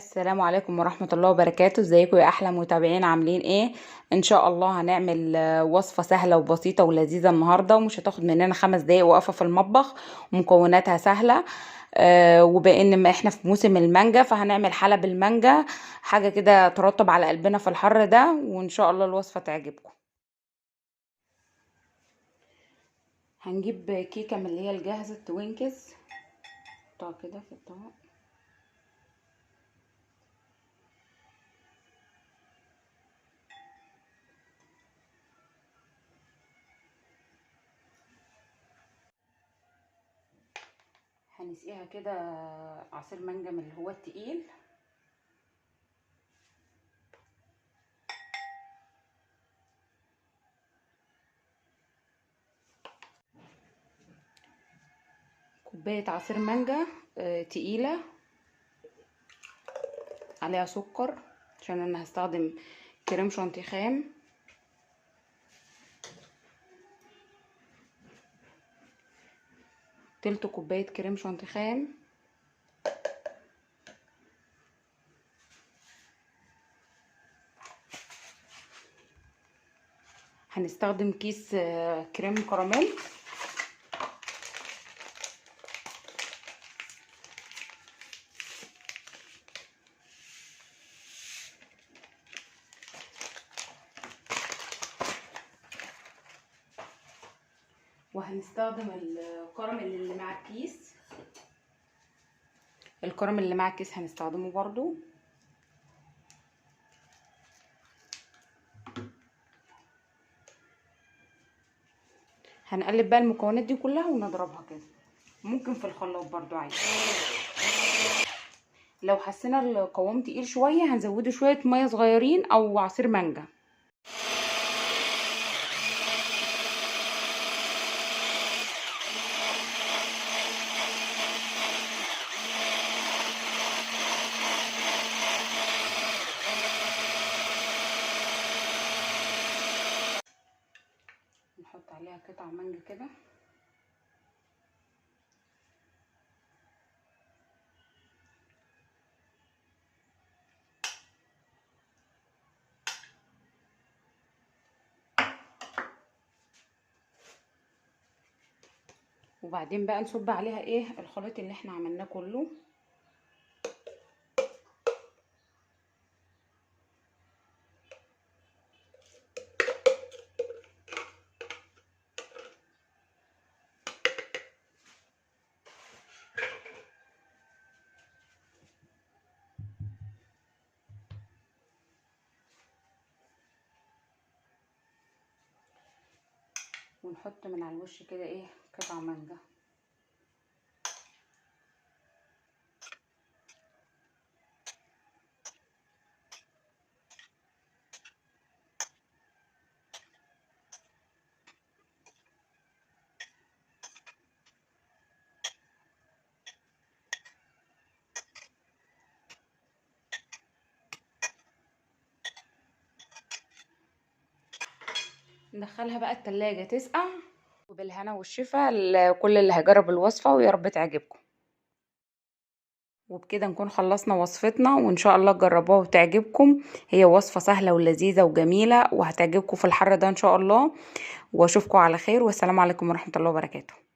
السلام عليكم ورحمة الله وبركاته. ازيكم يا احلى متابعين، عاملين ايه؟ ان شاء الله هنعمل وصفة سهلة وبسيطة ولذيذة النهاردة، ومش هتاخد مننا 5 دقايق واقفة في المطبخ، ومكوناتها سهلة. وبان ما احنا في موسم المانجا فهنعمل حلا بالمانجا، حاجة كده ترطب على قلبنا في الحر ده، وان شاء الله الوصفة تعجبكم. هنجيب كيكة من اللي هي الجاهزة التوينكس، نحطها كده في الطبق. هنسقيها كده عصير مانجا من اللي هو التقيل، كوباية عصير مانجا تقيلة عليها سكر عشان انا هستخدم كريم شانتيه خام. تلت كوباية كريم شانتيه خام، هنستخدم كيس كريم كراميل، وهنستخدم الكراميل اللي مع الكيس. الكراميل اللي مع الكيس هنستخدمه برضو. هنقلب بقى المكونات دي كلها ونضربها كده، ممكن في الخلاط برضو عادي. لو حسينا القوام تقيل شوية هنزوده شوية مية صغيرين او عصير مانجا. نحط عليها قطع مانجا كده، وبعدين بقى نصب عليها ايه الخليط اللي احنا عملناه كله. ونحط من على الوش كده ايه قطع مانجا. ندخلها بقى التلاجة تسقع، وبالهنا والشفا لكل اللي هيجرب الوصفة، ويا رب تعجبكم. وبكده نكون خلصنا وصفتنا، وان شاء الله تجربوها وتعجبكم. هي وصفة سهلة ولذيذة وجميلة، وهتعجبكم في الحر ده ان شاء الله. واشوفكم على خير، والسلام عليكم ورحمة الله وبركاته.